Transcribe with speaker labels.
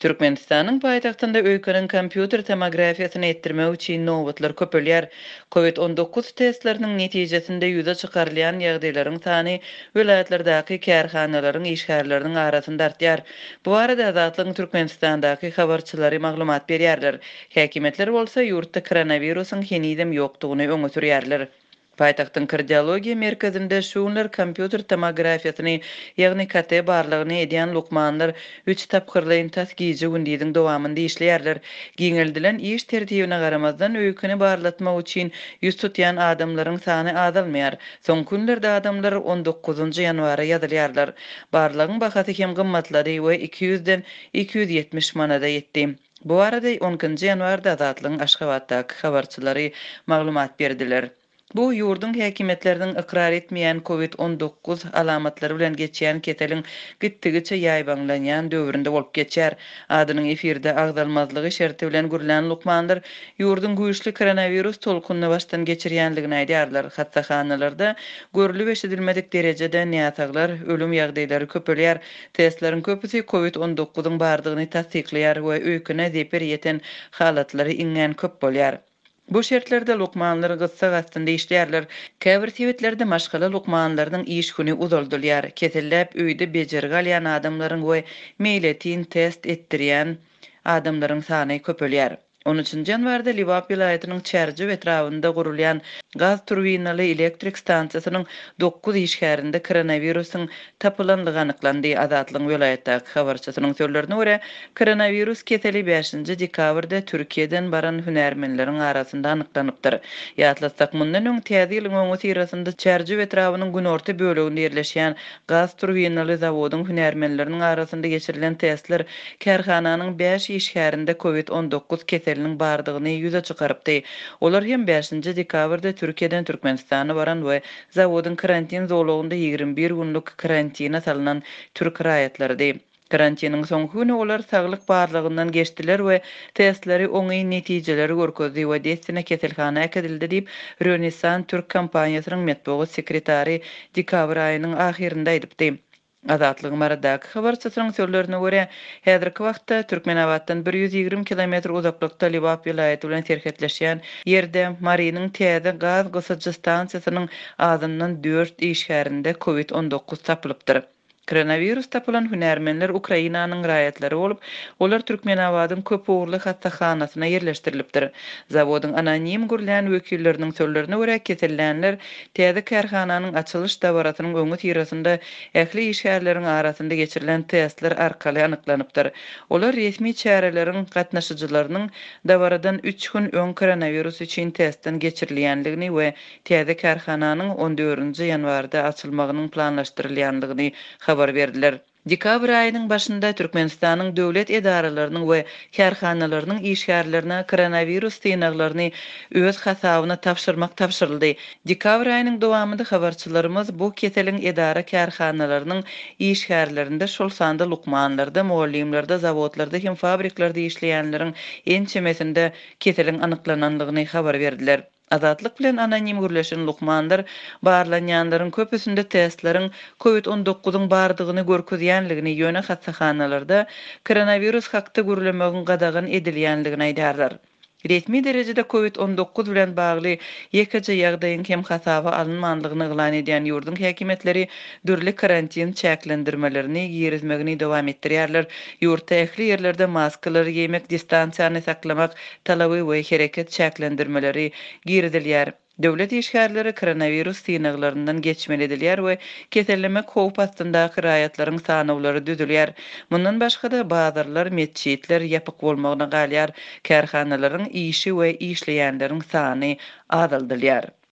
Speaker 1: Türkmenistanyň paýtagtynda öýkeniň kompýuter tomografiýasyny etdirmek üçin nobatlar köpelýär. Covid 19 testleriniň netijesinde ýüze çykarylýan ýagdaýlaryň sany welaýatlardaky kärhanalaryň işgärleriniň arasynda artýar. Bu barada Azatlygyň Türkmenistandaky habarçylary maglumat berýärler. Häkimiýetler bolsa ýurtda koronawirusyň henizem ýokdugyny öňe sürýärler. Paýtagtyň Kardiologiýa merkezinde şu günler kompýuter tomografiýasyny, ýagny KT barlagyny edýän lukmanlar üç tapgyrlaýyn tas gije-gündiziň dowamynda işleýärler. Giňeldilen iş tertibine garamazdan, öýkeni barlatmak üçin ýüz tutýan adamlaryň sany azalmaýar. Soňky günlerde adamlar on dokuzynjy ýanwara ýazylýarlar. Barlagyň bahasy hem gymmatlady we iki ýüzden 270 manada ýetdi. Bu barada on ikinji ýanwarda Azatlygyň Aşgabatdaky habarçylary maglumat berdiler. Bu ýurduň häkimiýetleriniň ykrar etmeýän covid 19 alamatlary bilen geçýän keseliň gitdigiçe ýaýbaňlanýan döwründe bolup geçýär. Adynyň efirde agzalmazlygy şerti bilen gürlän lukmanlar ýurduň güýçli koronawirus tolkunyny başdan geçirýändigini aýdýarlar. Hassahanalarda görlüp-eşidilmedik derejede näsaglar, ölüm ýagdaýlary köpelýär. Testleriň köpüsi covid 19 yň bardygyny tassyklaýar we öýkene zeper ýeten halatlary iňňän köp bolýar. Bu şertlerde lukmanlar gyssag astynda işleýärler. Käbir sebitlerde maşgala lukmanlarynyň iş güni uzaldylýar. Keselläp öýde bejergi alýan adamlaryň we meýletin test etdirýän adamlaryň sany köpelýär. On üçünji ýanwarda Lebap welaýatynyň Çärjew etrabynda gurulýan gaz turbinaly elektrik stansiýasynyň dokuz işgärinde koronawirusyň tapylandygy anyklandy. Azatlygyň welaýatdaky habarçysynyň sözlerine görä, koronawirus keseli bäşinji dekabrda Türkiýeden baran hünärmenleriň arasynda anyklanypdyr. Ýatlatsak, mundan öň Täze ýylyň öňüsyrasynda Çärjew etrabynyň günorta böleginde ýerleşýän Gaz turbinaly zawodyň hünärmenleriniň arasynda geçirilen testler kärhananyň bäş işgärinde covid 19 keseliniň bardygyny ýüze çykarypdy. Olar hem bäşinji dekabrda Türkiýeden Türkmenistana baran we zawodyň karantin zolagynda 21 günlük karantine salnan türk raýatlarydy. Karantiniň soňky güni olar saglyk barlagyndan geçdiler we testleri oňyn netijeleri görkezdi we dessine keselhana äkidildi diýip, Rönessan türk kompaniýasynyň metbugat sekretary dekabr aýynyň ahyrynda aýdypdy. Azatlygyň Marydaky habarçysynyň sözlerine görä, häzirki wagtda Türkmenabatdan 120 kilometr uzaklykda Lebap welaýaty bilen serhetleşýän ýerde Marynyň täze gaz gysyjy stansiýasynyň azyndan dört işgärinde covid 19 tapylypdyr. Koronawirus tapylan hünärmenler Ukrainanyň raýatlary bolup, olar Türkmenabadyň köp ugurly hassahanasyna ýerleşdirilipdir. Zawodyň anonim gürlän wekilleriniň sözlerine görä, kesellänler täze kärhananyň açylyş dabarasynyň öňüsyrasynda ähli işgärleriň arasynda geçirilen testler arkaly anyklanypdyr. Olar resmi çäreleriň gatnaşyjylarynyň dabaradan üç gün öň koronawirus üçin testden geçirilýändigini we Täze kärhananyň on dördünji ýanwarda açylmagynyň planlaşdyrylýandygyny habar berdiler. Dekabr aýynyň başynda Türkmenistanyň döwlet edaralarynyň we kärhanalarynyň işgärlerine koronawirus synaglaryny öz hasabyna tabşyrmak tabşyryldy. Dekabr aýynyň dowamynda habarçylarymyz bu keseliň edara-kärhanalarynyň işgärlerinde, şol sanda lukmanlarda, mugallymlarda, zawodlarda hem fabriklerde işleýänleriň ençemesinde keseliň anyklanandygyny habar berdiler. Azatlyk bilen anonim gürleşen lukmanlar barlanýanlaryň köpüsinde testleriň covid 19-yň bardygyny görkezýänligini, ýöne hassahanalarda koronawirus hakda gürlemegiň gadagan edilýänligini aýdýarlar. Resmi derejede covid 19 bilen bagly ýekeje ýagdaýyň hem hasaba alynmanlygyny yglan edýän ýurduň häkimiýetleri dürli karantin çäklendirmelerini girizmegini dowam etdirýärler. Ýurtda ähli ýerlerde maskalary geýmek, distansiýany saklamak talaby we hereket çäklendirmeleri girizilýär. Döwlet işgärleri koronawirus synaglaryndan geçmeli edilýär we kesellemek howp astyndaky raýatlaryň sanawlary düzülýär. Mundan başga-da, bazarlar, metjitler ýapyk bolmagyna galýar, kärhanalaryň işi we işleýänleriň sany azaldylýar.